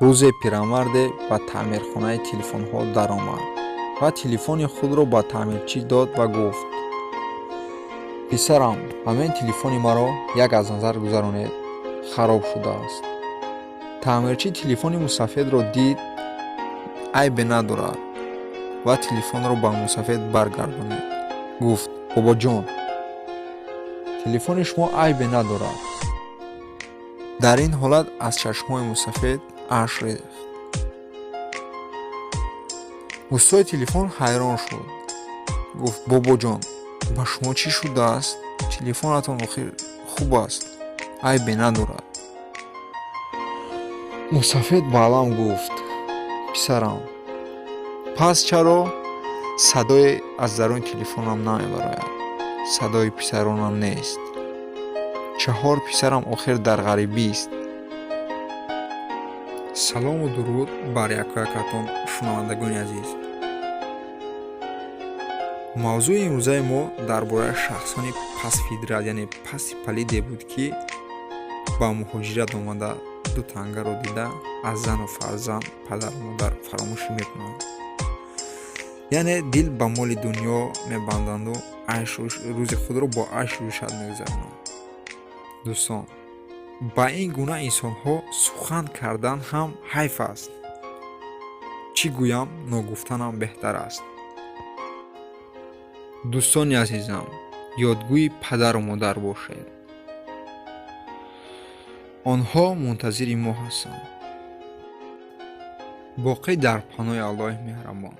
Рӯзе пирамарде ба таъмирхонаи телефонҳо даромад ва телефони худро ба таъмирчӣ дод ва гуфт: «Писарам, ҳамин телефони маро як аз назар гузаронед, хароб шудааст». Таъмирчӣ телефони мусафедро дид, айбе надорад, ва телефонро ба мусафед баргардонид. Гуфт: «Бобоҷон, телефони шумо айбе надорад». Дар ин ҳолат аз чашмҳои мусафед ашк рехт. Устои телефон ҳайрон шуд, гуфт: «Бобоҷон, ба шумо чӣ шудааст? Телефонатон охир хуб аст, айбе надорад». Мусафед ба алам гуфт: «Писарам, пас чаро садое аз даруни телефонам намебарояд? Садои писаронам нест. Чаҳор писарам охир дар ғарибист». Салому дуруд бар якоякатон, шунавандагони азиз. Мавзӯи имрӯзаи мо дар бораи шахсони пастфитрат, яъне пасти палиде буд, ки ба муҳоҷират омада, ду тангаро дида, аз зану фарзанд, падару модар фаромӯшӣ мекунанд, яъне дил ба моли дунё мебанданду рӯзи худро бо айшу ишрат мегузаронанд. Дӯстон, ба ин гуна инсонҳо сухан кардан ҳам ҳайф аст. Чӣ гӯям, ногуфтанам беҳтар аст. Дӯстони азизам, ёдгӯи падару модар бошед, онҳо мунтазири мо ҳастанд. Боқӣ дар паноҳи Аллоҳи меҳрабон.